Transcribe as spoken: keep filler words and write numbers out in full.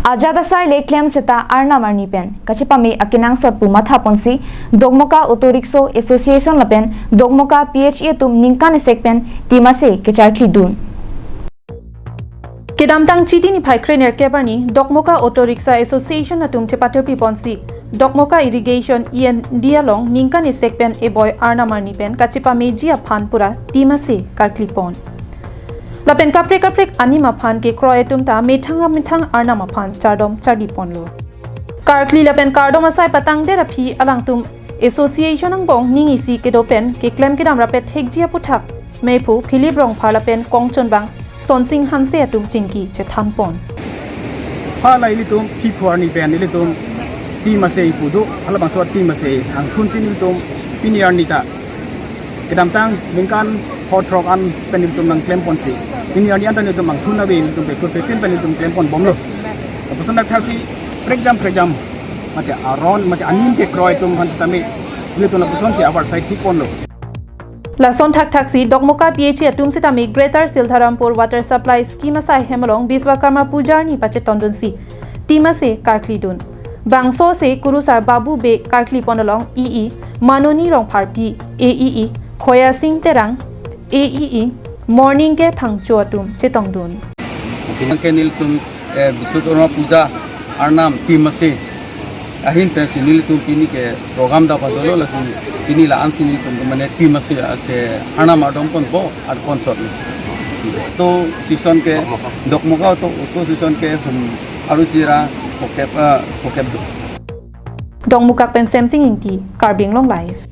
Ajat asai le klem seta arnam arni pen kachepame akenangsot pu mathaponsi Dokmoka Auto Rickshaw Association lapen Dokmoka P H E atum ningkan esek pen timase kecharklidun. Kedamtang Chiti niphai krenerkep arni Dokmoka Auto Rickshaw Association atum chepaterpiponsi Dokmoka Irrigation E N D along ningkan esek pen eboi arnam arni pen kachepameji aphan pura timase karklipon. Lapen kaprek kaprek anim aphan kekroi atum ta methang amethang arnam aphan chardom chardiponlo. Karkli lapen kardom asai patangdet aphi alangtum association angbong ning isi kedo pen keklem kedam rapet thekji aputhak mephu Philip Rongphar lapen kongchonbang Sonsing Hanse atum chingki chethanpon. Hala ilitum phli phu arni pen ilitum timase ipu do, halabangso timase angthunsi ilitum pini arni ta kedamtang ningkan pho throk an pen ilitum nangklemponsi, pini arni an ta ilitum angthun ave, ilitum pekut pepin pen ilitum klemponbomlo. Lapuson thakthaksi prekjam prekjam mate aron mate anim kekroi atum aphan sitame ilitum lapusonsi abar sai thikponlo. Lason thakthaksi Dokmoka P H E atum sitame Greater Siltarampur Water Supply Scheme asai hem along Biswakarma Puja arni pachetondunsi timase karklidun. Bangso se Kurusar Babu Bey karklipon along E E Manoni Rongpharpi, A E E Khoyasing Terang, A E E Morning Ke Phangcho atum chetongdun. Ke nelitum eh, Biswakarma Puja arnam timase ahin pensi nelitum pini ke program da padolo, lasi pini la-ansi nelitum mane timase ke arnam ardomponpo, arponsot. Auto season ke Dokmoka auto, auto season ke hum aru sira phokep, eh, phokep do. Dokmoka pen Semsing Ingti, Karbi Anglong Live.